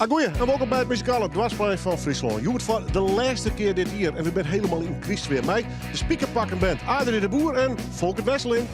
Agoeie en wolkom by it muzikale Dwarsplein fan Fryslân. Hjoed foar de lêste kear dit jier en we binne hielendal yn krystsfear mei de Spikerpakken Band, Adrie de Boer en Folkert Wesseling.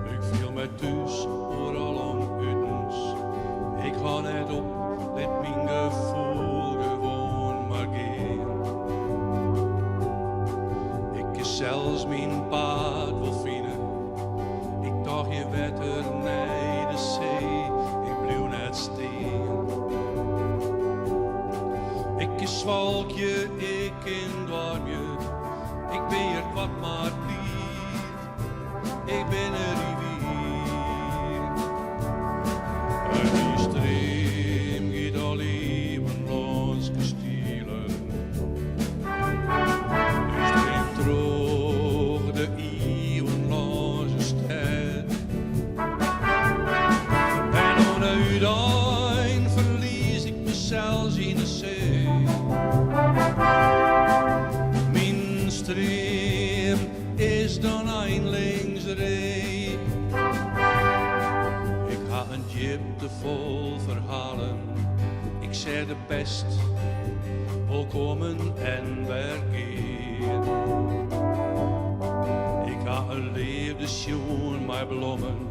Ik fiel my thús oeral om utens. Ik hâld net op, lit myn gefoel gewoan mar gean. Ik kin sels myn paad wol fine. Ik tocht gjin wetter nei de see, ik bliuw net stean. Ik kin swalkje, ik kin doarmje, ik bin hjir koart mar bliid. Ik bin in rivier. En dy stream giet al ieuwen lâns kastielen. Dy stream troch de ieuwen lâns de stêd. En oan 'e útein ferlies ik mysels yn 'e see. Myn stream is dan einlings ree. Ik ha in djipte fol ferhalen. Ik seach de pest wol kommen en wer gean. Ik ha in leafde sjoen mei blommen.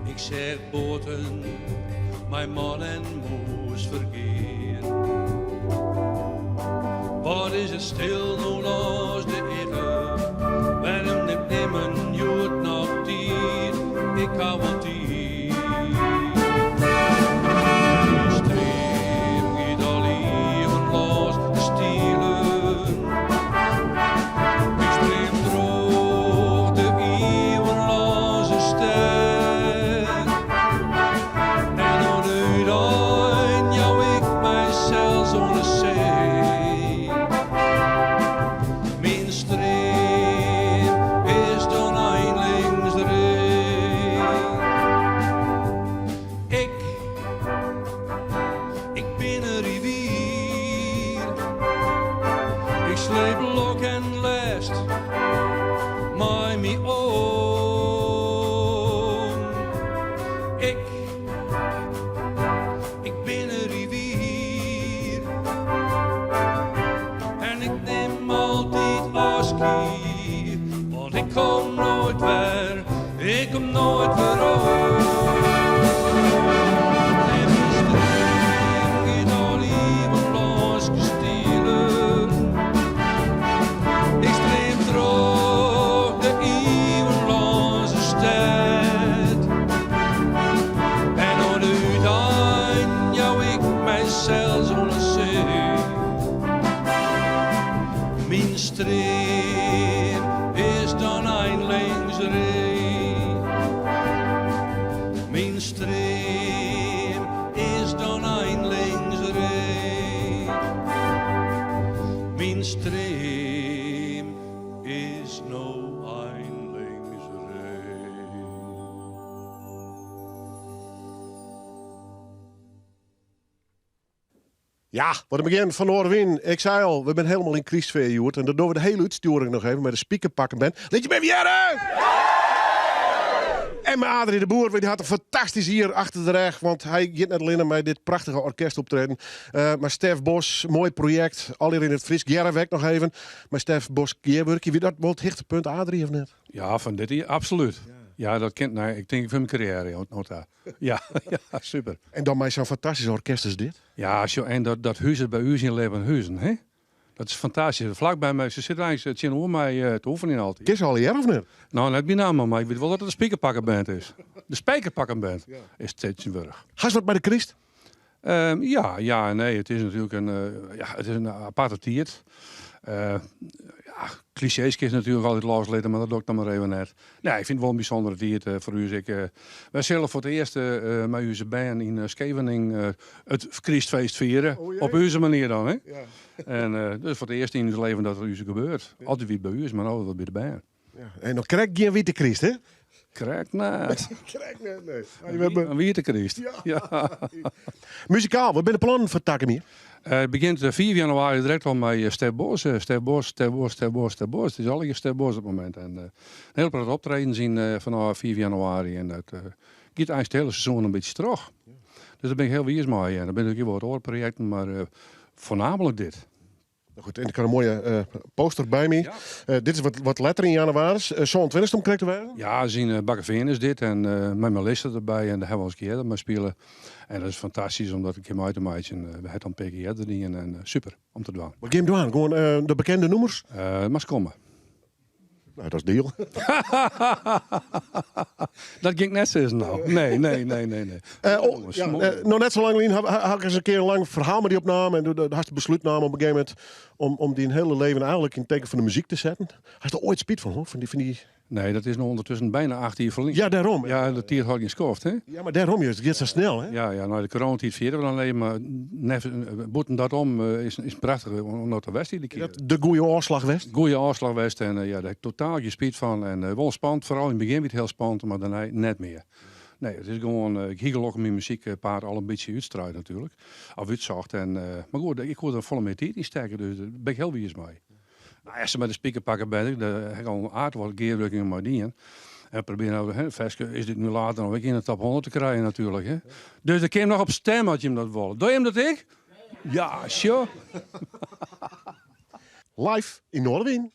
Ik Ik seach boaten mei man en mûs fergean. Wat is it stil no lâns de igge, wêrom nimt nimmen hjoed noch tiid, ik ha wol tiid. Myn stream giet al ieuwen lâns de stilen. Ik stream troch de ieuwen lâns de stêd. En oan de útein jou ik mysels oan de see. Myn stream is dan einlings ree. Ik, ik bin in rivier. Ik sleep lok en lêst mei my om. Ik, ik bin in rivier. En ik nim altyd ôfskie, want ik kom noait wer, ik kom noait werom. En myn stream giet al ieuwen lâns kastielen. Ik stream troch de ieuwen lâns de stêd. En oan de útein jou ik mysels oan de see. Myn stream is dan einlings ree. Myn stream is dan einlings ree. Myn stream is no einlings ree. Ja, wat in begjin fan Noardewyn. Ik sei al, we binne hielendal yn krystsfear hjoed. En dat dogge we de hiele útstjoering noch even mei de Spikerpakken Band. Lit jim even hearre! En mei Adrie de Boer, want dy hat in fantastysk jier achter de rêch. Want hy giet net allinne mei dit prachtige orkest optreden. Eh, mar Stef Bos, moai projekt. Allegear yn it Frysk. Hearre we ek noch even. Mei Stef Bos gearwurkje. Wie dat wol it hichtepunt, Adrie, of net? Ja, fan dit jier absolút. Ja, dat kin, nee, ik tink fan myn karriêre no ta. Ja, ja, super. En dan mei sa'n fantastysk orkest as dit? Ja, sjo, en dat, dat huzet by ús yn Leeuwenhuzen, hè? Dat is fantastysk. Flak by my, se sitte eins tsjinoer my te oefenjen altyd. Kin se allegear of net? No, net by namme, mar ik wit wol dat it de Spikerpakkenband is. De Spijkerpakkenband is it tsjintwurdich. Hast wat mei de kryst? Ja, ja en nee. It is natuerlik in, ja, it is in aparte tiid. Ja, klisjees kinst natuerlik altyd loslitte, mar dat doch ik dan mar even net. Nee, ik fyn it wol in bysûndere tiid foar ús. Ik, wy sille foar it earst mei ús bern yn Skeveningen it krystfeest fiere. Oh, Op ús manier dan, hè? Ja. En dus foar it earst yn ús leven dat it ús gebeurt. Altyd wie it by ús, mar no wat by de bern. Ja, en noch krekt gjin wite kryst, hè? Krekt net. Krekt net, nee. In wite kryst. Ja. Ja. Muzikaal, wat binne de plannen foar takom jier? It begjint 5 januari direkt al mei Stef Bos. Stef Bos, Stef Bos, Stef Bos, Stef Bos. It is allegear Stef Bos op it momint. En in hiel protte optredens yn fanôf 5 januari. En dat giet eins it hiele seizoen in bytsje troch. Dus dêr bin ik hiel wiis mei. En der binne ek wol wat oare projekten, mar foarnaamlik dit. Nou goed, en ik ha in moaie eh, poster by my. Ja. Eh, dit is wat, wat letter yn jannewaris. Uh, 27 om krekt te wêzen? Ja, is yn Bakkefean is dit. En mei Melissa derby. En dêr hawwe we al ris earder mei spile. En dat is fantastysk om dat in kear mei te meitsjen. We hawwe it al in pear kear earder dien. En super om te dwaan. Wat gean jim dwaan? Gewoan de bekende nûmers? Moatst komme. Nou, dat is deal. Dat gean ik net sizzen no. Nee, nee, nee, nee, nee. Oh, ja, no net sa lang lyn ha, ha ik ris in kear in lang ferhaal mei dy opnaam. En doe hast beslút naam op in gegeven momint om dyn hiele leven eigentlik yn it teken fan de muzyk te setten. Hast der oait spyt fan, hoor? Fan dy, fan dy... Nee, dat is no ûndertusken byna 8 jier ferlyn. Ja, dêrom. Ja, de tiid hâldt gjin skoft, hè? Ja, mar dêrom juist. It giet sa snel, hè? Ja, ja, nei de coronatiid ferjitte we dan even, mar bûten dat om is it prachtich om dat te west iedere kear. Is dat de goede ôfslach west? Goede ôfslach west en ja, dêr ha ik totaal gjin spyt fan. En wol spannend, foaral yn it begjin wie it hiel spannend, mar dêrnei net mear. Nee, it is gewoan, ik hie gelokkich myn muzykpaad al in bytsje útstruid natuerlik, of útsocht. En, mar goed, ik koe der folle mear tiid yn stekke, dus dêr bin ik hiel wiis mei. Nou, as mei de Spikerpakken Band, dêr ha ik al in aardich wat gearwurkingen mei dien. En probearje no, hè, ferske is dit nu later noch ek yn de top 100 te krijen natuerlik. Hè. Dus dêr kin jim noch op stemme as jim dat wolle. Dogge jim dat ek? Ja, sjoch. Live yn Noardewyn.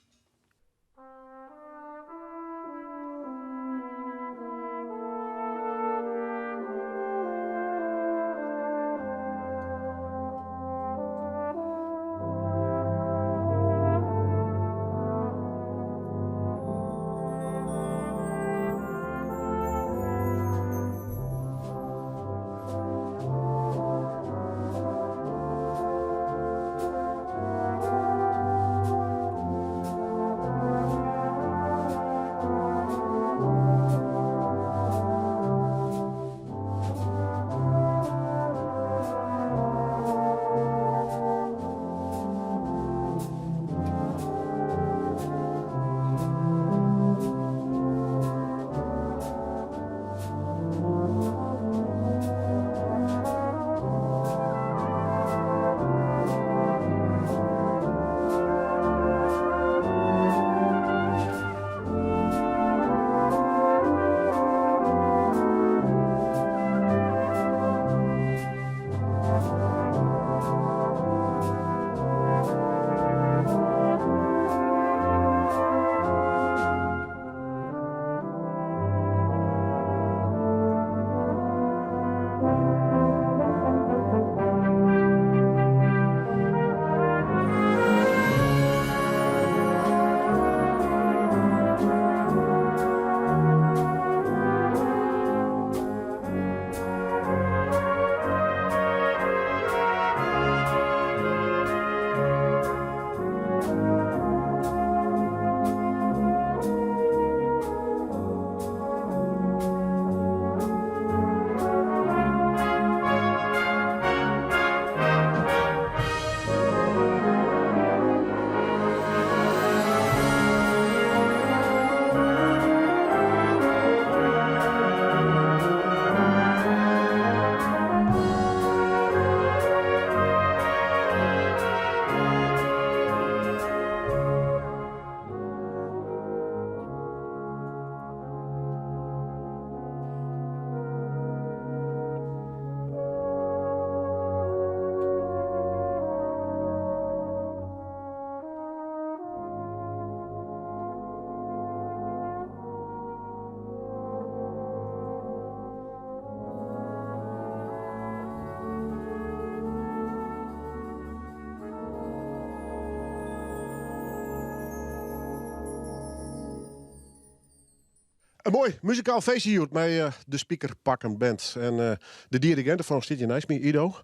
In moai muzikaal feestje hjoed mei de Spikerpakken Band. En de dirigint derfan stiet hjir neist my, Ido.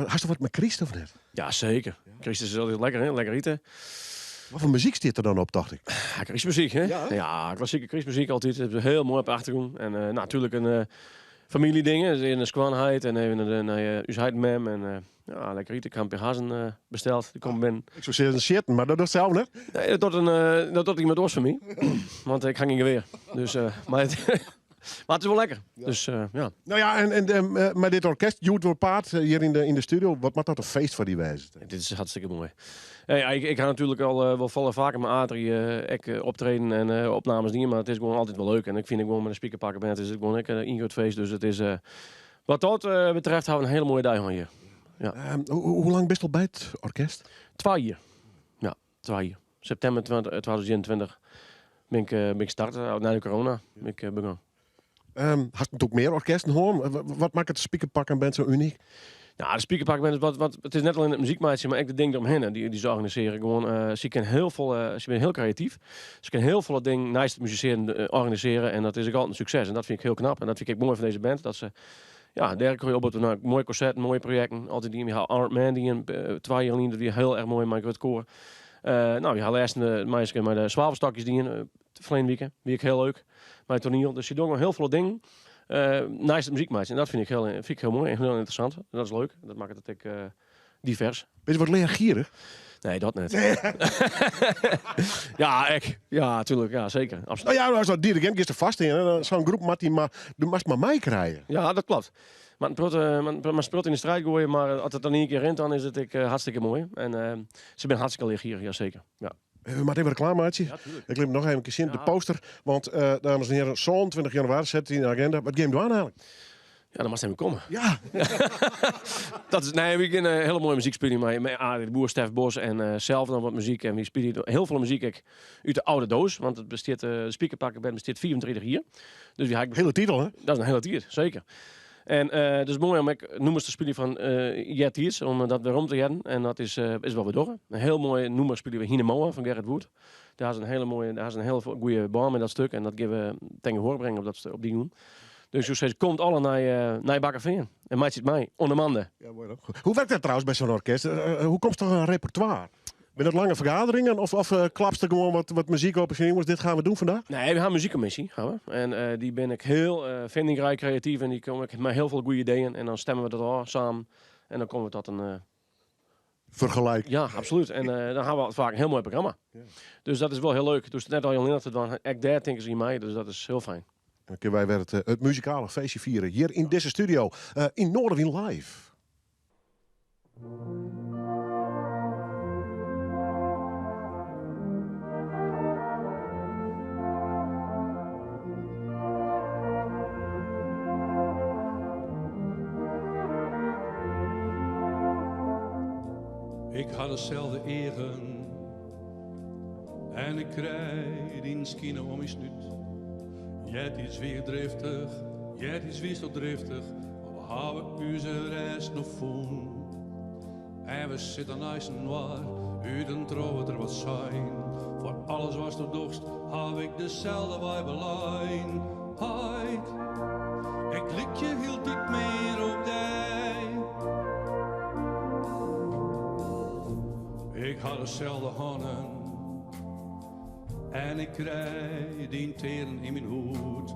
Hast wat mei kryst of net? Ja, seker. Kryst is altyd lekker, hè? Lekker ite. Wat foar muzyk stiet der dan op, tocht ik? Ja, krystmuzyk, hè? Ja, ja klassike krystmuzyk altyd. Hiel moai op de achtergrûn. En uh, natuerlik in uh, famyljedingen. Dus in de skoanheit en even naar, naar ús heit en mem. En uh, ja, lekker ite. Ik ha in pear hazzen besteld. Dy komme binnen. Ik soe sizzen sjitten, mar dat dochst sels net? Nee, dat docht, in, dat docht iemand oars foar my. Want ik ha gjin gewear. Dus, mar, it, mar it is wol lekker. Ja. Dus, ja. No ja, en, en mei dit orkest, hjoed wol paad hjir yn de, yn de studio. Wat moat dat in feest foar dy wêze? Dit is hartstikke moai. Ja, ik, ik ha natuerlik al wol folle faker mei Adri ek optreden en opnames dien, mar it is gewoan altyd wol leuk. En ik fyn it gewoan mei de Spikerpakken Band is it gewoan ek in grut feest. Dus it is, wat dat betreft ha we in hiele moaie dei hân hjir. Ja. Hoe lang bist al by it orkest? 2 jier. Ja, 2 jier. Septimber 2021 bin ik, bin ik start, nei de corona bin ik begûn. Hast natuerlik mear orkesten hân. Wat makket de Spikerpakken Band sa unyk? Nou, de Spikerpakken Band is wat, wat, it is net allinnich it muzyk meitsjen, mar ek de dingen deromhinne dy't se organisearje. Gewoan, se kinne hiel folle, se binne hiel kreatyf. Se kinne hiel folle dingen neist it musisearjen organisearje en dat is ek altyd in sukses. En dat fyn ik hiel knap en dat fyn ik ek moai fan dizze band, dat se ja, dêr kom je op nei moaie konserten, moaie projekten. Altyd dien. We ha Art Man dien, 2 jier lyn, dat wie hiel erch moai mei in grut koar. No, we ha lêsten de meiske mei de swavelstokjes dien, ferline wike. Wie ek hiel leuk mei it toaniel. Dus se dogge hiel folle dingen neist it muzyk meitsjen. En dat fyn ik hiel, fyn ik hiel moai en hiel ynteressant. En dat is leuk. Dat makket it ek divers. Bist wat leargierich? Nee, dat net. Ja, ek. Ja, tuerlik. Ja, seker. Absolút. No ja, as dirigint giest der fêst yn. Sa'n groep moat dy mar, do moatst mar meikrije. Ja, dat kloppet. Mar in protte, mar sprot yn de striid goaie, mar as it dan ien kear rint, dan is it ek hartstikke moai. En se binne hartstikke leargierich, ja seker. Ja. We moatte even reklame meitsje. Ja, tuerlik. Ik lit him noch even sjen, Ja. de poster. Want, dames en hearen, 27 januari, set it yn de agenda. Wat gean jim dwaan eigenlik? Ja, dan moatst even komme. Ja. Dat is, nee, we gean hiele moaie muzyk spylje mei Arie de Boer, Stef Bos en sels noch wat muzyk. En we spylje hiel folle muzyk ek út de oude doos, want it bestiet, de Spikerpakken Band bestiet 35 jier. Dus we ha ek Hiele tiid al, hè? Dat is in hiele tiid, seker. En it is moai om ek nûmers te spyljen fan eartiids, om dat werom te hearren. En dat is, is wat we dogge. In hiel moai nûmer spylje we Hinemoa fan Gerrit Wood. Dêr is in hiele moaie, dêr is in hiele goede bân mei dat stuk en dat gean we ten gehoar bringen op, dat, op dy jûn. Dus ik soe sizze, komt alle nei, nei Bakkefean en meitsje it mei, oan de mande. Ja, moai dan. Hoe wurket dat trouwens by sa'n orkest? Hoe komst ta in repertoire? Binne dat lange fergaderingen of, of klapst der gewoan wat, wat muzyk op en sizze jonges, dit gean we dwaan vandaag? Nee, we ha in muzykkommisje, ha we. En dy binne ek hiel vindingryk, kreatyf en dy komme ek mei hiel folle goede ideeën. En dan stimme we dat ôf samen en dan komme we tot in... Fergelyk. Ja, absolút. En dan ha we faak in hiel moai programma. Ja. Dus dat is wol hiel leuk. Dus net allinnich te dwaan, ek dêr tinke se yn mei, dus dat is hiel fijn. Dan kinne wy wer it, it muzikale feestje fiere hjir yn dizze studio yn Noardewyn Live. Ik ha deselde eagen en ik krij dyn skine om myn snút. Eartiids wie ik driftich, eartiids wiesto driftich, mar we hawwe ús rêst no fûn. En we sitte neist inoar, út en troch wurdt der wat sein. Foar alles watsto dochst, haw ik deselde wei belein. Heit, ik lykje hieltyd mear op dy. Ik ha deselde hannen en ik krij dyn tearen yn myn hûd.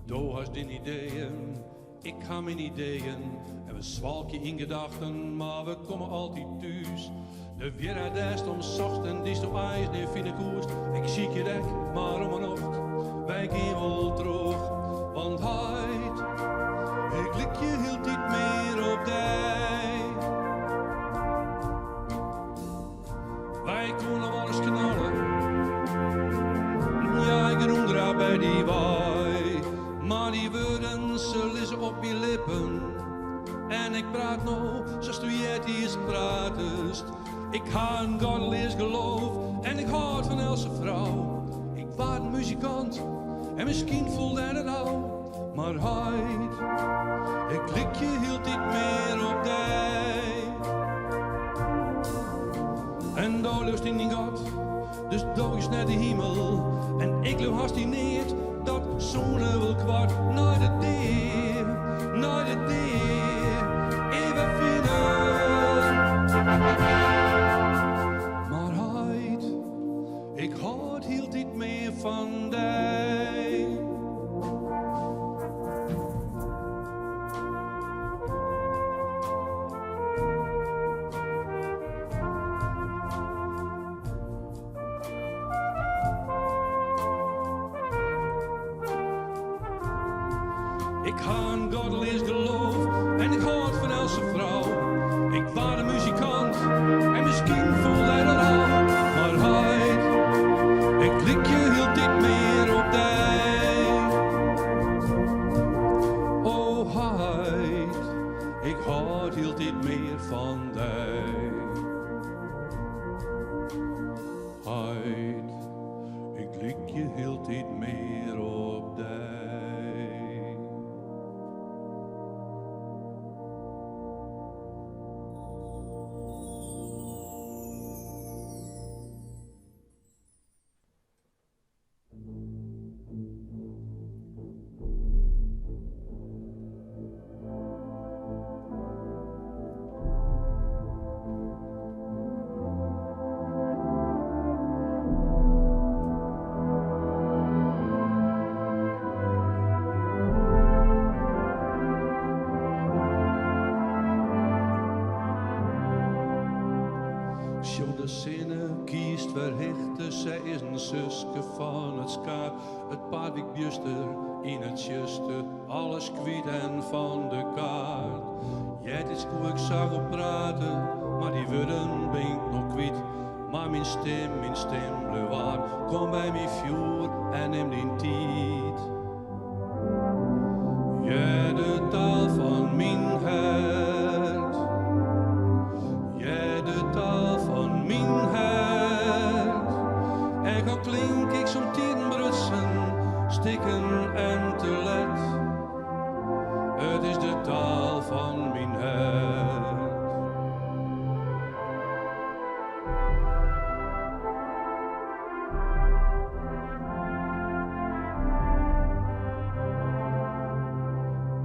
Do hast dyn ideeën, ik ha myn ideeën en we swalkje yn gedachten, mar we komme altyd thús. De wierheid dêr'tst om sochtst en dy'tsto eins nea fine koest. Ik sykje it ek, mar om 'e nocht, wy gean wol troch. Want heit, ik lykje hieltyd mear op dy. Wy koene wolris knalle, ja ik rûn graach by dy wei. Mar dy wurden, se lizze op myn lippen. En ik praat no sa'tsto eartiids pratest. Ik ha in goddeleas geloof en ik hâld fan eltse frou. Ik waard in muzikant en miskien foel dêr net ôf. Mar heit, ik lykje hieltyd mear op dy. En do leaust yn dyn God, dus do giest nei de himel. En ik leau hast yn neat. Soene wol koart nei de dea, nei de dea, even fine. Mar heit, ik hâld hieltyd mear fan dy. Ik ha in goddeleas geloof en ik hâld fan eltse frou. Ik waard in muzikant en miskien foel dy dat ôf. Mar heit, ik lykje hieltyd mear op dy. O heit, ik hâld hieltyd mear fan dy. Heit, ik lykje hieltyd mear op dy. Sjoch de sinne kiest wer hichte, sy is in suske fan it skaad. It paad wie bjuster yn it tsjuster, alles kwyt en fan de kaart. Eartiids koe ik sa goed prate, mar dy wurden bin ik no kwyt. Mar myn stim, myn stim bleau waarm, kom by myn fjoer en nim dyn tiid. Hear de taal fan myn hert. Hear de taal fan myn hert. Ek al klink ik somtiden brutsen, stikken en te let. It is de taal fan myn hert.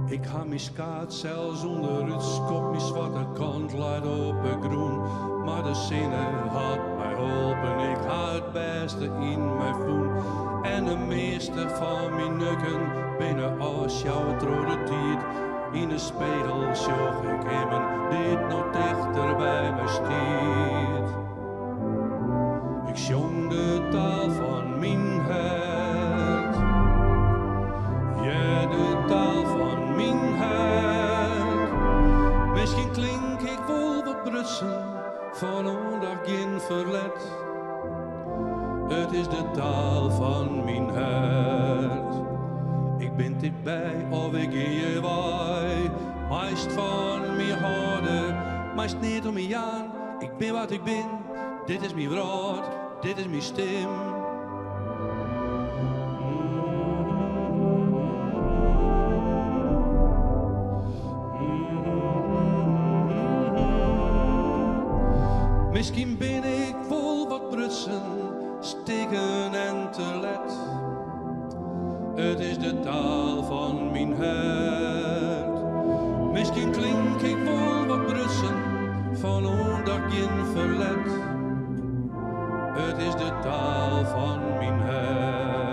Ik ha myn skaad sels ûnderút skopt, myn swarte kant leit op 'e grûn. Mar de sinne hat my holpen, ik ha it bêste yn my fûn. En de measte fan myn nukken binne ôfsjouwe troch de tiid. Yn 'e spegel sjoch ik immen dy't no tichter by my stiet. Ik sjong de taal fan myn hert. Hear de taal fan myn hert. Miskien klink ik wol wat brutsen, fan oandacht gjin ferlet. It is de taal fan myn hert. Ik bin tichtby of ik gean hjir wei. Meist fan my hâlde, meist neat oan my jaan. Ik bin wa't ik bin, dit is myn wrâld, dit is myn stim. Miskien bin ik wol wat brutsen, stikken en te let. It is de taal fan myn hert. Miskien klink ik wol wat brutsen, fan oandacht gjin ferlet. It is de taal fan myn hert.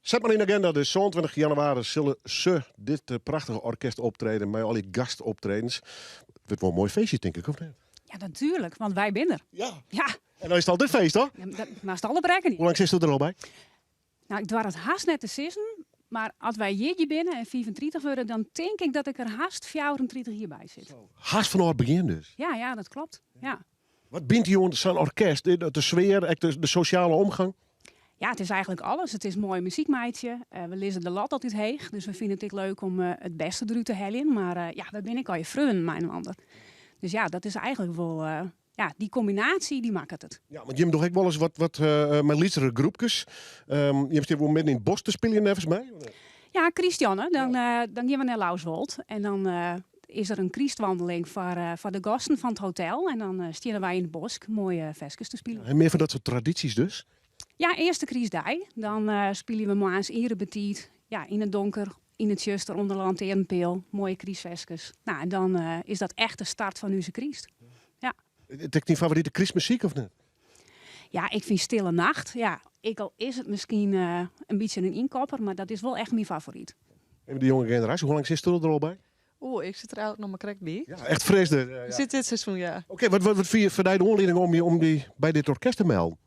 Set mar yn de agenda, de 27 jannewaris sille se dit eh, prachtige orkest optreden mei al dy gastoptredens. It wurdt wol in moai feestje, tink ik, of net? Ja, natuerlik, want wy binne der. Ja. Ja. En dan is it altyd feest, toch? Ja, dat moatst al op rekkenje. Hoe lang sitsto der al by? Nou, ik doar it hast net te sizzen, mar as wy jierdei binne en 35 wurde, dan tink ik dat ik der hast 34 jier by sit. Hast fanôf it begjin dus? Ja, ja, dat klopt. Ja. Wat bynt dy oan sa'n orkest? De sfear, ek de sosjale omgang? Ja, it is eigentlik alles. It is moaie muzyk meitsje. We lizze de lat altyd heech, dus we fine it ek leuk om it bêste derút te heljen. Mar ja, we binne ek allegear freonen mei-inoar. Dus ja, dat is eigentlik wol. ja, dy kombinaasje dy makket it. Ja, want jim dogge ek wolris wat, wat mei lytsere groepkes. Um, jim stean wol midden yn it bosk te spyljen neffens my? Ja, krystjûn, dan, ja. dan gean we nei Lauswolt. En dan is der in krystwandeling foar, foar de gasten fan it hotel. En dan steane wy yn it bosk moaie ferskes te spyljen. En mear fan dat soart tradysjes dus? Ja, earste krystdei. Dan spylje we moarns iere betiid ja, yn it donker, yn it tsjuster ûnder de lantearnpeal. Moaie krystferskes. Nou, en dan is dat echt de start fan ús kryst. Ja. Is it dyn favorite krystmuzyk of net? Ja, ik fyn Stille Nacht. Ja, ek al is it miskien in bytsje in ynkopper, mar dat is wol echt myn favoryt. Even de jonge generaasje, hoe lang sitsto der al by? Oeh, ik sit der eigentlik noch mar krekt by. Ja, echt fris dus. Ja, ja. Sit dit seizoen, ja. Oké, wat, wat, wat fyn je foar dy de oanlieding om je om dy by dit orkest te melden?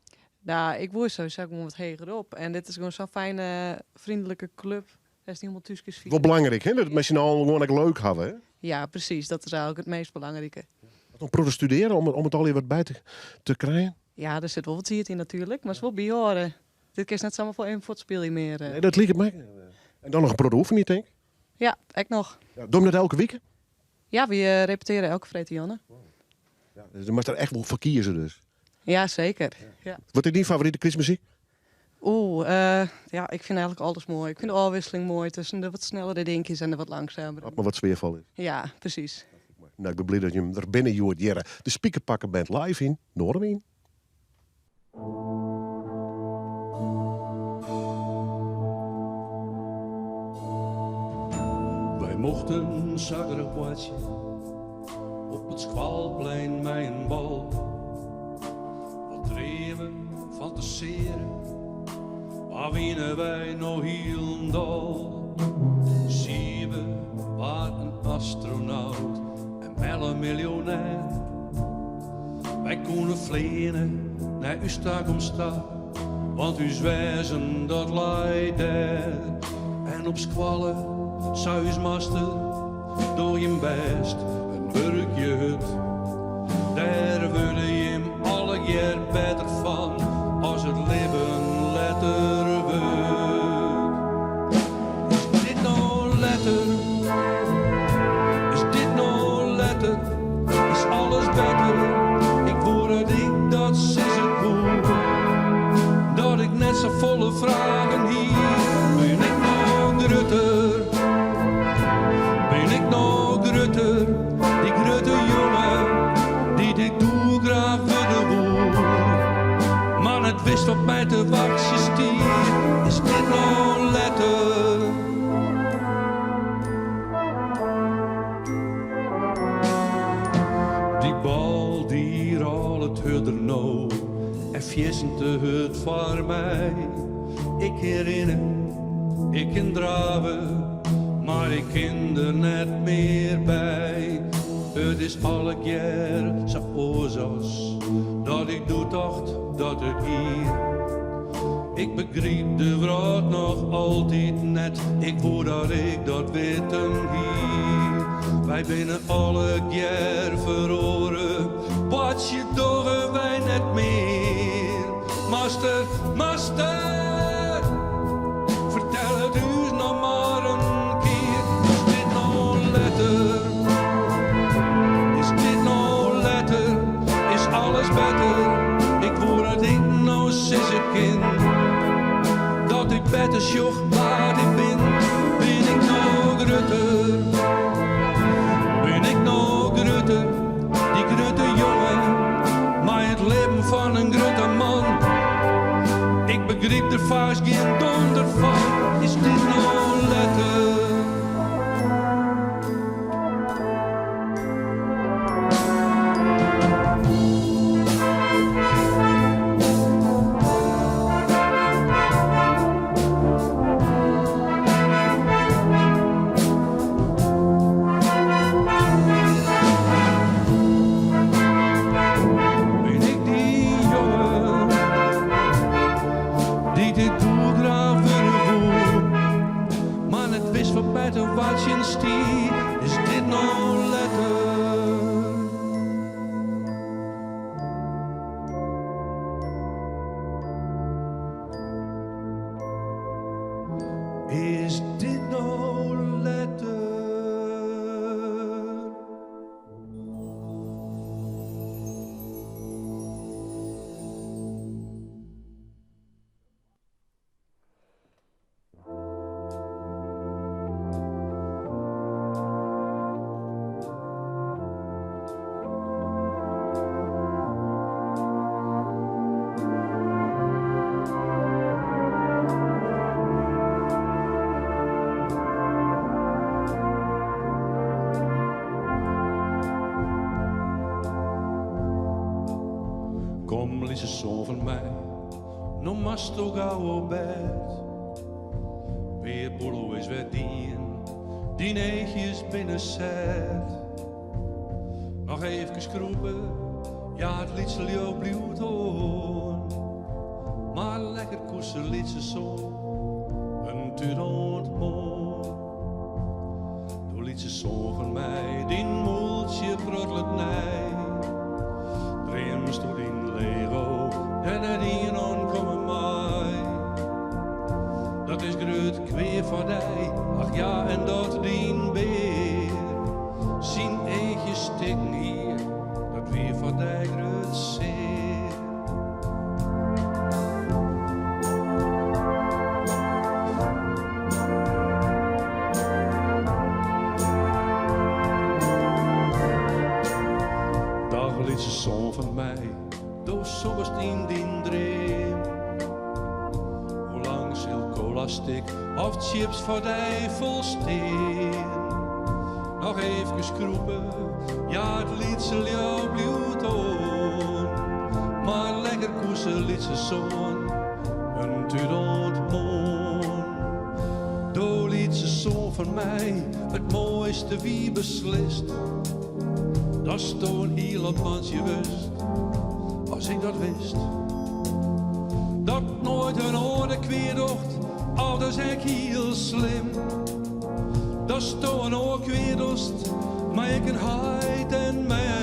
Nou, ik woe sowieso gewoan wat heger op. En dit is gewoan sa'n fijne, vriendelijke club. Dêr is hielendal thús Wol belangryk, hè? Dat minsken al gewoan ek leuk hawwe, hè? Ja, presys. Dat is eigentlik it meast belangrike. Wat in protte studearje om, om it allegear wat by te, te krijen? Ja, der sit wol wat tiid yn natuerlik, mar it is wol byhâlde. Dit kinst net samar foar even fuortspylje mear. Nee, dat liket my. En dan noch in protte oefenje, tink ik? Ja, ek noch. Ja, dogge jim dat elke wike? Ja, wy repetearje elke freedtejûn. Ja, dus do moatst der echt wol foar kieze dus. Ja, seker. Ja. Wat is dyn favorite krystmuzyk? Oeh, ja, ik fyn eigentlik alles moai. Ik fyn de ôfwikseling moai tusken de wat snellere dinkjes en de wat langsamere. As mar wat sfearfol is. Ja, presys. Nou, ik bin bliid dat jim der binne hjoed hjirre. De Spikerpakkenband live yn Noardewyn. Wy mochten sa graach boartsje op it skoalplein mei in bal. Wat dreame, fantasearje, wa wiene wy no hielendal? Siebe waard in astronaut en Melle miljonêr. Wy koene fleane nei ús takomst ta, want ús wêzen dat lei dêr. En op skoalle sei ús master, doch jim bêst en wurkje hurd. Dêr wurde jim allegear better fan as it libben letter wurdt. Is dit no letter? Is dit no letter? Is alles better? Ik woe dat ik dat sizze koe. Dat ik net safolle fragen hie. Bin ik no grutter? Bin ik no grutter? Dy grutte jonge dy't ik doe graach wurde woe. Mar net wist wat my te wachtsjen stie. Is dit no letter? Dy bal dy rôlet hurder no en fierstente hurd foar my. Ik kin rinne, ik kin drave, mar ik kin der net mear by. It is allegear sa oars as dat ik doe tocht dat it gie. Ik begryp de wrâld noch altyd net, ik woe dat ik dat witten hie. Wy binne allegear feroare, boartsje dogge wy net mear. Master, master, fertel it ús noch mar in kear. Is dit no letter? Is dit no letter? Is alles better? Ik woe dat ik no sizze kin dat ik better sjoch wa't ik bin. Bin ik no grutter? Bin ik no grutter? Dy grutte jonge mei it libben fan in grutte man. Ik begryp der faaks gjin donder fan. Is dit no letter? Bin ik dy jonge dy't ik doe graach wurde woe? my, no moatsto gau op bêd. Bear Boeloe is wer dien, dyn eachjes binne set. Noch eefkes krûpe, ja it lytse leau bliuwt oan. Mar lekker koese lytse soan, in tút oant moarn. Do lytse soan fan my, dyn mûltsje protlet nij. Dreamsto dyn Lego, dêr net ien oan komme mei. Dat is grut kwea foar dy, ach ja en dat dyn bear syn eachjes stikken hie, dat wie foar dy grut sear. Dag lytse soan fan my, do soest yn dyn dream. Hoe lang sil kolastik of chips foar dy folstean? Noch eefkes krûpe, ja it lytse leau bliuwt oan. Mar lekker koese lytse soan, in tút oant moarn. Do lytse soan fan my, it moaiste wie beslist. Datsto in hiele mantsje wurdst, as ik dat wist. Dat noait in oar dy kwea docht, oh dat is ek hiel slim. Datsto in oar kwea dochst, mei ek in heit en mem.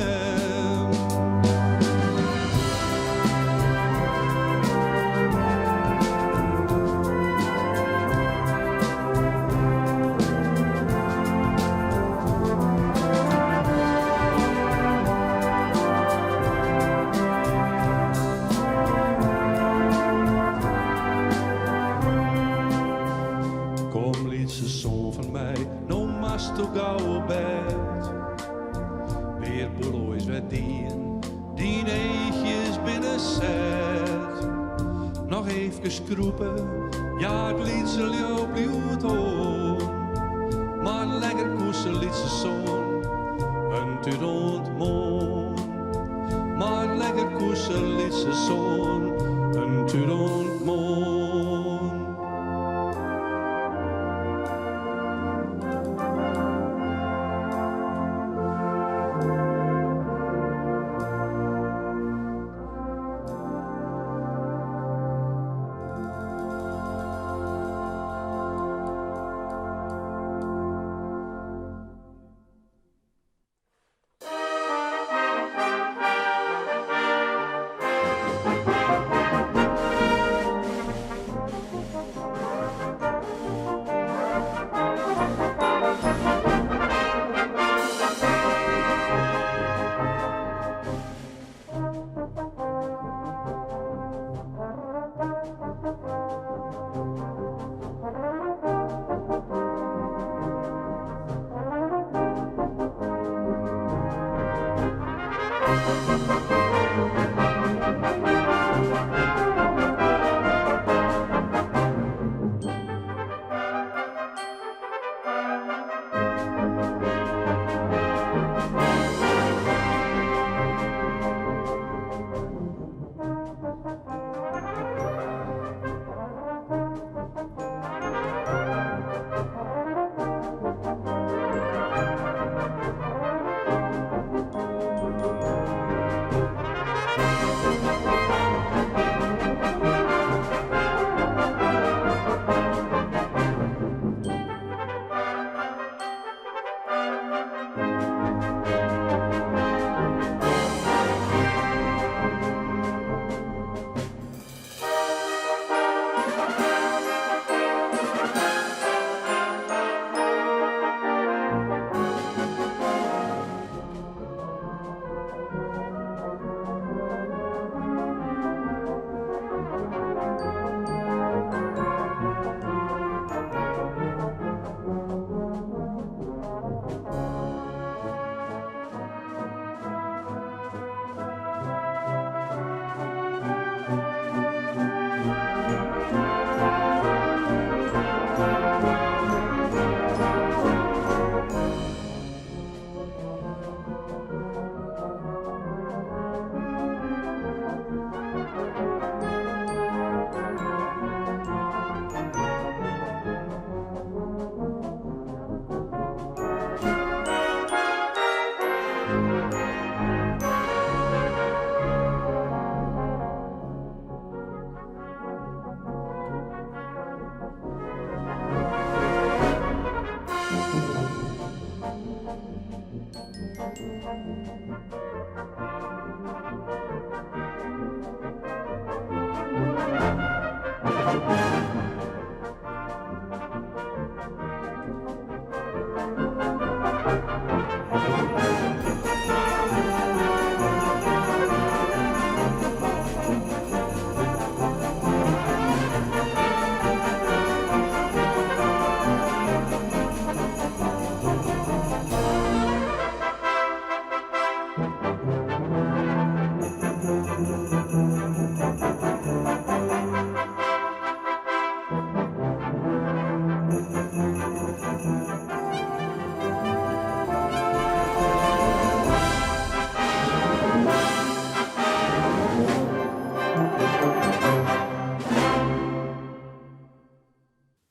Kom lytse soan fan my, no moatsto gau op bêd. Bear Boeloe is wer dien, dyn eachjes binne set. Noch eefkes krûpe, ja it lytse leau bliuwt oan. Mar lekker koese lytse soan, in tút oant moarn. Mar lekker koese lytse soan, in tút oant moarn.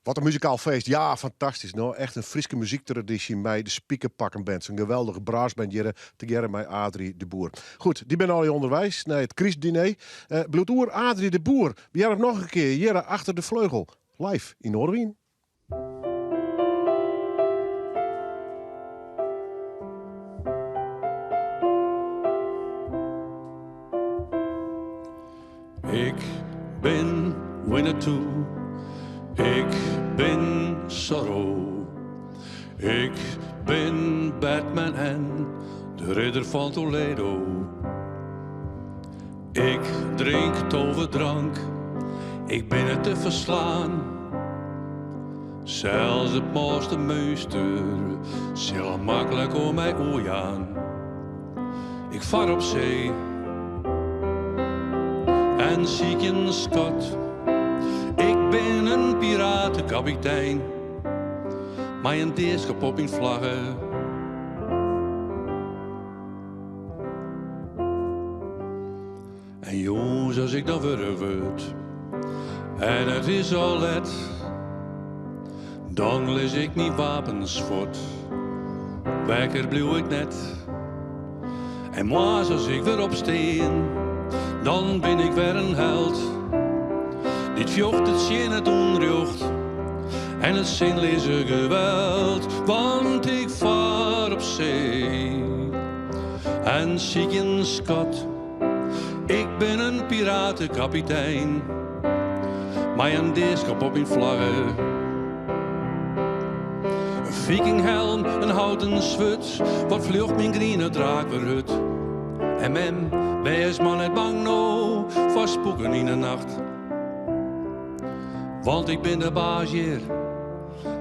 Wat in muzikaal feest. Ja, fantastysk. No, echt in Fryske muzyktradysje mei de Spikerpakken Band. In geweldige brassband hjir tegearre mei Adrie de Boer. Goed, dy binne al ûnderweis nei it krystdiner. Bliuwt oer Adrie de Boer. We hearre noch in kear hjir achter de fleugel. Live yn Noardewyn. Ik bin Winnetou, ik bin Zorro. Ik bin Batman en de ridder fan Toledo. Ik drink toverdrank, ik bin net te ferslaan. Sels it mâlste meunster sil maklik oan my oerjaan. Ik far op see en sykje in skat. Ik bin in piratekapitein mei in deaskop op myn flagge. En jûns as ik dan wurch wurd en it is al let, dan lis ik myn wapens fuort. Wekker bliuw ik net. En moarns as ik wer opstean, dan bin ik wer in held. Dy't fjochtet tsjin it ûnrjocht en it sinleaze geweld. Want ik far op see en sykje in skat. Ik bin in piratekapitein mei in deaskop op myn flagge. In vikinghelm, in houten swurd, wat fljocht myn griene draak wer hurd. En mem, wês mar net bang no foar spoeken yn 'e nacht. Want ik bin de baas hjir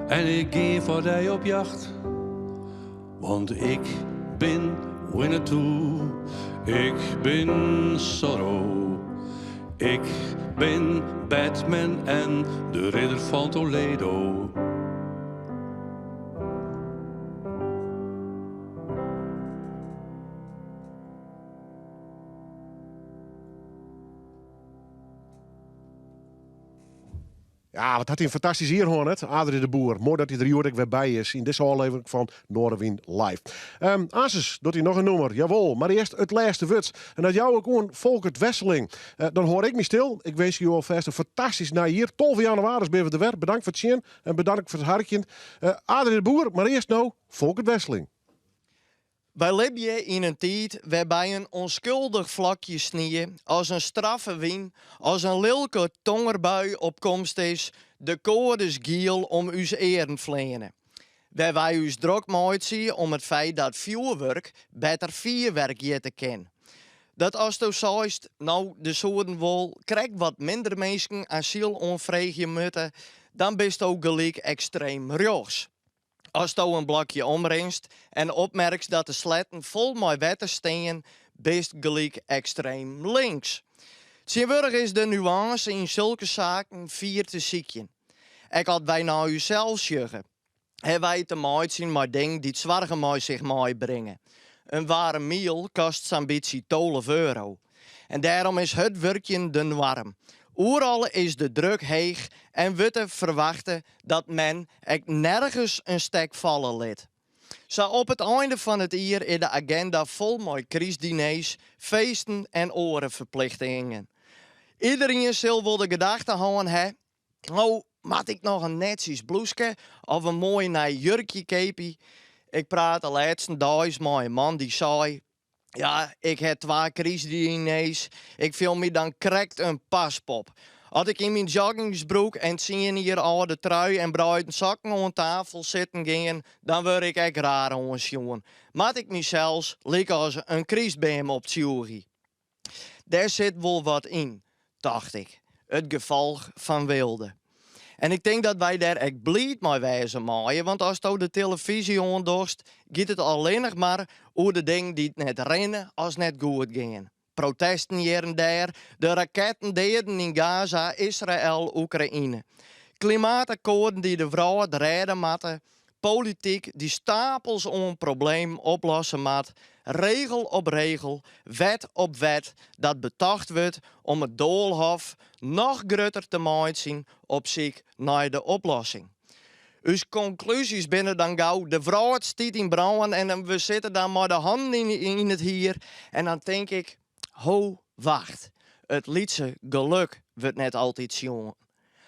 en ik gean foar dy op jacht. Want ik bin Winnetou, ik bin Zorro. Ik bin Batman en de ridder fan Toledo. Ja, wat hat hy in fantastysk jier hân, hè? Adrie de Boer. Moai dat hy der hjoed ek wer by is yn dizze ôflevering fan Noardewyn Live. Um, Asus, docht hy noch in nûmer? Jawol, mar earst it lêste wurd. En dat jou ik oan Folkert Wesseling. Dan hâld ik my stil. Ik winskje jo alfêst in fantastysk nij jier. 12 jannewaris binne we der wer. Bedankt foar it sjen en bedankt foar it harkjen. Adrie de Boer, mar earst no Folkert Wesseling. Wy libje yn in tiid wêrby in ûnskuldich flokje snie as in straffe wyn, as in lilke tongerbui op komst is, de koades giel om ús earen fleane. Wêr wy ús drok meitsje om it feit dat fjoerwurk better fierwerk hjitte kin. Dat asto seist, no, der soenen wol krekt wat minder minsken asyl oanfreegje moatte, dan bisto gelyk ekstreem rjochts. Asto in blokje omrinst en opmerkst dat de sletten fol mei wetter stean, bist gelyk ekstreem links. Tsjintwurdich is de nuânse yn sulke saken fier te sykjen. Ek at wy nei ússels sjogge, hawwe wy te meitsjen mei dingen dy't soargen mei sich meibringe. In waarm miel kost sa'n bytsje tolve euro. En dêrom is hurd wurkjen de noarm. Oeral is de druk heech en wurdt der ferwachte dat men ek nergens in stek falle lit. Sa op it einde fan it jier is de agenda fol mei krystdiners, feesten en oare ferplichtingen. Iderien sil wol de gedachte hân ha, no moat ik noch in netsjes bloeske of in moai nij jurkje keapje. Ik prate lêsten deis mei in man dy sei, Ja, ik ha twa krystdiners. Ik fiel my dan krekt in paspop. As ik yn myn joggingsbroek en tsien jier âlde trui en breiden sokken oan tafel sitten gean, dan wurd ik ek raar oansjoen. Moat ik mysels lykas in krystbeam optsjoegje? Dêr sit wol wat yn, tocht ik. It gefolch fan weelde. En ik tink dat wy dêr ek bliid mei wêze meie, want asto de telefyzje oandochst, giet it allinnich mar oer de dingen dy't net rinne as net goed gean. Protesten hjir en dêr, de raketten deaden yn Gaza, Israel, Oekraïne. Klimaatakkoarden dy't de wrâld rêde moatte, polityk dy't stapels oan problemen oplosse moat, regel op regel, wet op wet dat betocht wurdt om it doalhof noch grutter te meitsjen op syk nei de oplossing. Us konklúzjes binne dan gau, de wrâld stiet yn brân en we sitte dan mei de hannen yn it hier en dan tink ik, ho, wacht, it lytse geluk wurdt net altyd sjoen.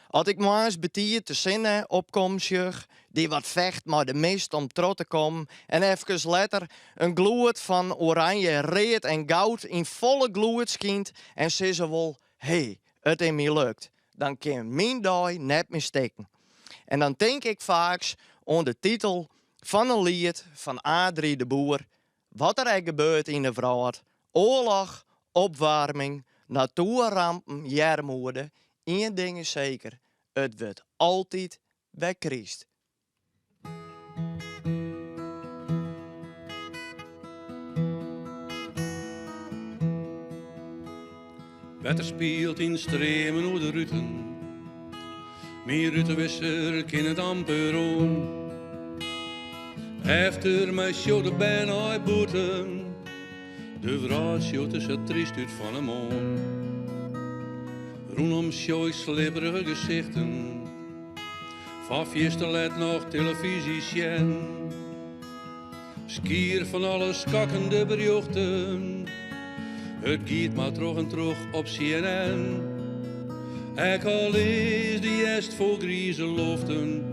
As ik moarns betiid de sinne opkommen sjoch, dy't wat fecht mei de mist om troch te kommen en efkes letter in gloed fan oranje, read en goud yn folle gloed skynt en sizze wol, hé, it is my lukt, dan kin myn dei net mear stikken. En dan tink ik faaks oan de titel fan in liet fan Adri de Boer, Wat der ek gebeurt yn de wrâld, oarloch, opwaarming, natoerrampen, earmoede, ien ding is seker, it wurdt altyd wer kryst. Wetter spielt yn streamen oer de ruten. Myn rutewisser kin it amper oan. Efter my sjoch de bern nei bûten. De wrâld sjocht der sa tryst út fan 'e moarn. Rûnom sjoch ik sliepperige gesichten. Fan fierste let noch telefyzje sjen. Skier fan alle skokkende berjochten. It giet mar troch en troch op CNN. Ek al is de hjerst fol grize loften,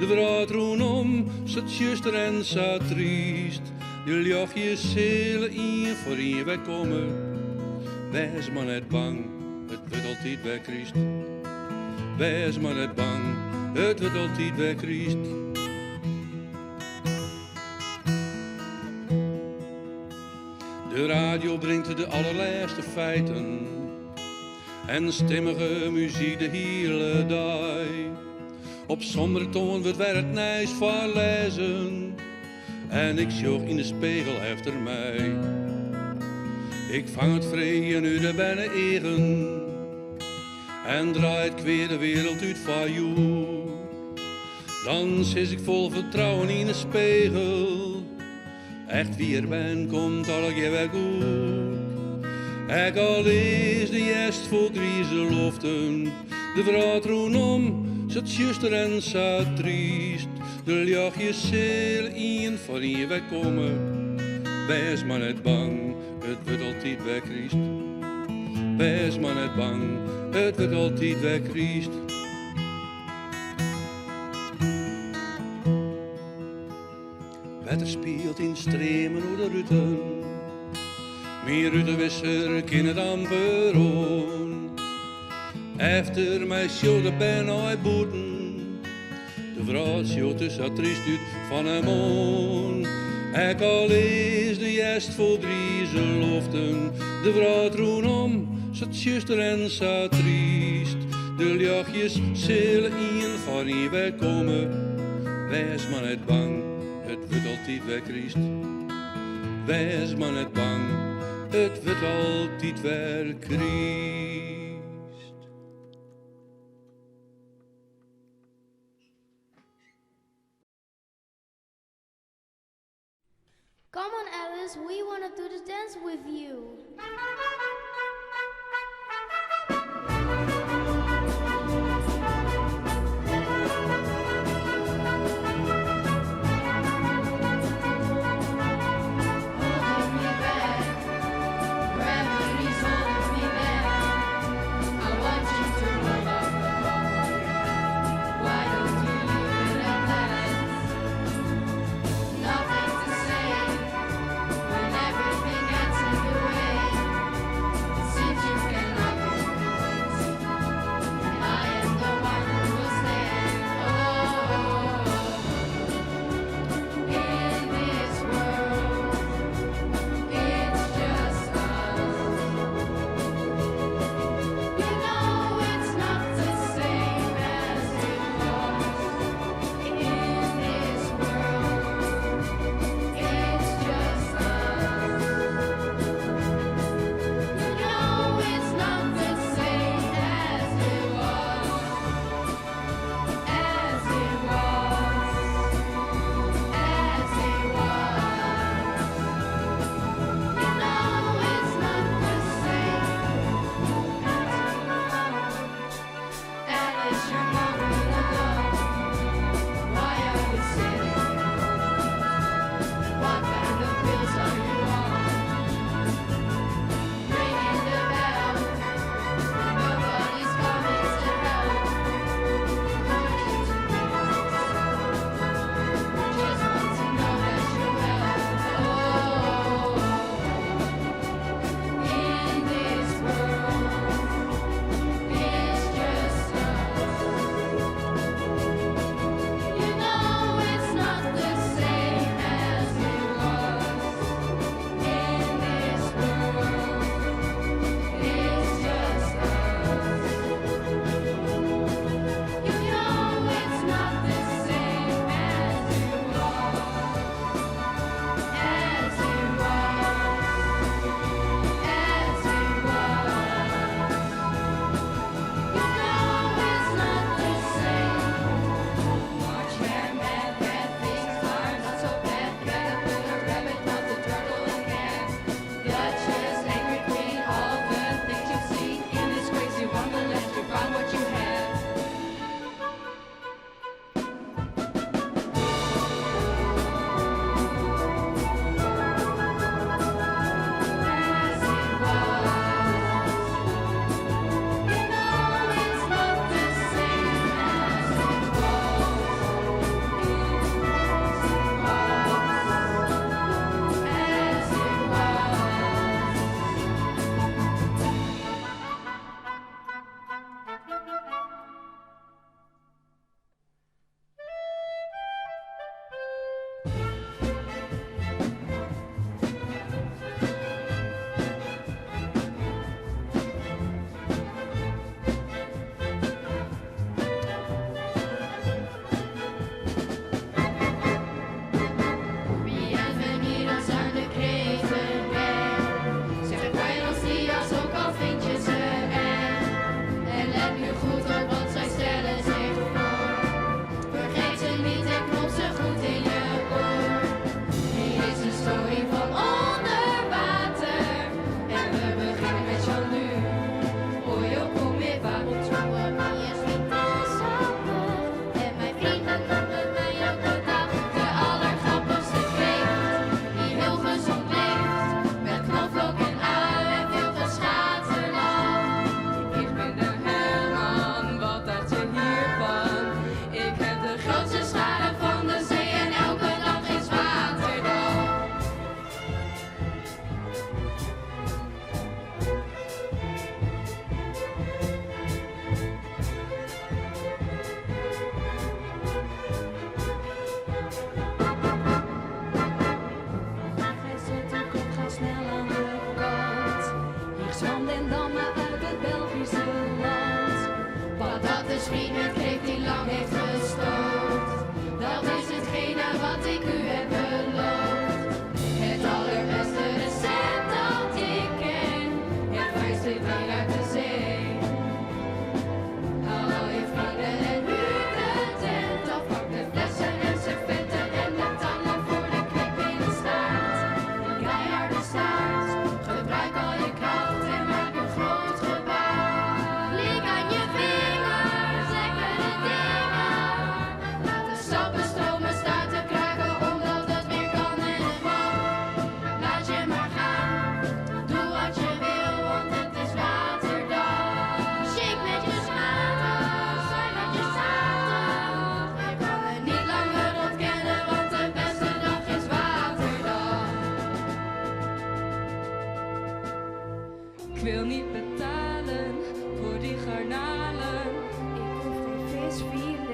de wrâld rûnom sa tsjuster en sa tryst. De ljochtjes sille ien foar ien wer komme. Wês mar net bang, it wurdt altyd wer kryst. Wês mar net bang, it wurdt altyd wer kryst. De radio bringt de allerlêste feiten en stimmige muzyk de hiele dei. Op sombere toan wurdt wer it nijs foarlêzen en ik sjoch yn de spegel efter my. Ik fang it freegjen út de berne-eagen en draai it kwea de wereld út foar hjoed. Dan sis ik fol fertrouwen yn 'e spegel, Echt wier bern, komt allegear wer goed. Ek al is de hjerst fol grize loften, de wrâld rûnom sa tsjuster en sa tryst. De ljochtjes sille ien foar ien wer komme. Wês mar net bang, it wurdt altyd wer kryst. Wês mar net bang, it wurdt altyd wer kryst. Wetter spielt yn streamen oer de ruten. Myn rutewisser kin it amper oan. Efter my sjoch de bern nei bûten. De wrâld sjocht der sa tryst út fan 'e moarn. Ek al is de hjerst fol grize loften, de wrâld rûnom sa tsjuster en sa tryst. De ljochtjes sille ien foar ien wer komme. Wês mar net bang, it wurdt altyd wer kryst. Wês mar net bang, it wurdt altyd wer kryst. Come on, Alice, we want to do the dance with you. Holding me back, gravity's holding me back. I want you to hold up the phone. Why don't you leave it at that? Nothing to say when everything gets in the way. Gesmeed met kreeft die lang heeft gestookt. Dat is hetgene wat ik u heb beloofd. Het allerbeste recept dat ik ken. Het fijnste dier uit de zee. Haal al je vrienden en huur de tent af. Pak de flessen en servetten en de tangen voor de knip in de staart. De keiharde staart. Gebruik al je kracht en maak een groot gebaar. Lik aan je vingers, lekkere dingen. Laat de stappen stromen, staarten kraken, omdat het weer kan en het mag. Laat je maar gaan, doe wat je wil, want het is waterdag. Shake met je schater, zwaai met je staarten. Je kan het niet langer ontkennen, want de beste dag is waterdag. Ik wil niet betalen voor die garnalen. Ik hoef geen visfilet.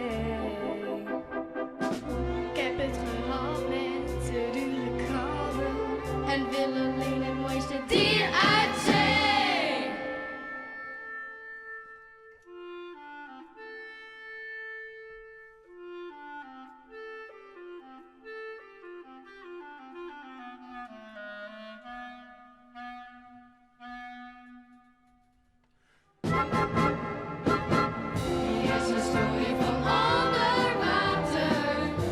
Ik heb het gehad met de dure krabben. En wil alleen het mooiste dier uit zee. Hier is een story van onder water,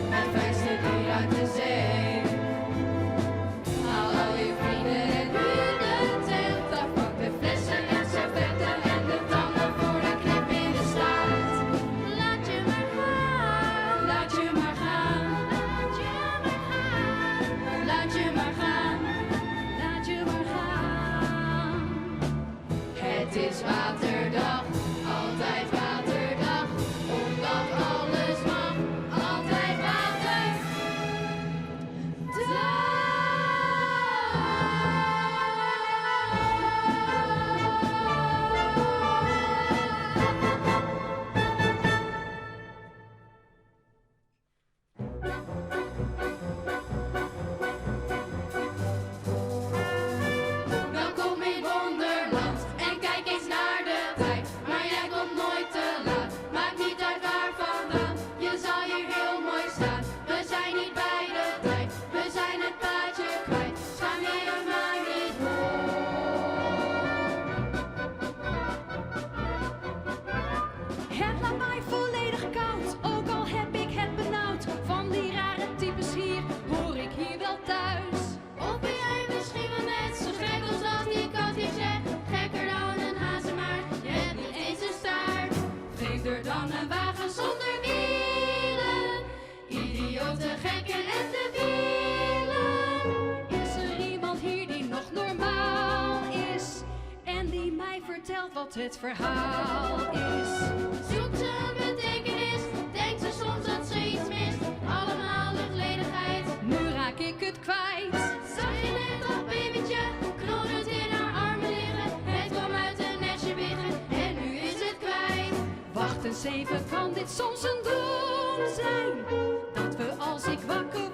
het fijnste dier uit de zee. Haal al je vrienden en huur de tent af, pak de flessen en servetten en de tangen voor de knip in de staart. Laat je maar gaan, laat je maar gaan, laat je maar gaan, laat je maar gaan, Laat je maar gaan. Het is waterdag, altijd waterdag, omdat alles mag, altijd water. Welkom in Wonderland en kijk eens naar de tijd. Maar jij komt nooit te laat, maakt niet uit waar vandaan. Je zal hier heel mooi staan, we zijn niet bij de tijd. We zijn het paadje kwijt, schaam je je maar niet voor. Het laat mij volledig koud, ook al heb ik het benauwd. Van die rare types hier, hoor ik hier wel thuis. Of ben jij misschien wel net zo gek als dat die kat hier zegt? Gekker dan een hazenmaar, je hebt niet eens een staart. Vreemder dan een wagen zonder wielen. Idioten, gekken en debielen. Is er iemand hier die nog normaal is? En die mij vertelt wat het verhaal is? Zoekt ze een betekenis, denkt ze soms dat ze iets mist. Allemaal luchtledigheid. Nu raak ik het kwijt. Zag je net dat babytje knorrend in haar armen liggen? Het kwam uit een nestje biggen en nu is het kwijt. Wacht eens even, kan dit soms een droom zijn? Dat we als ik wakker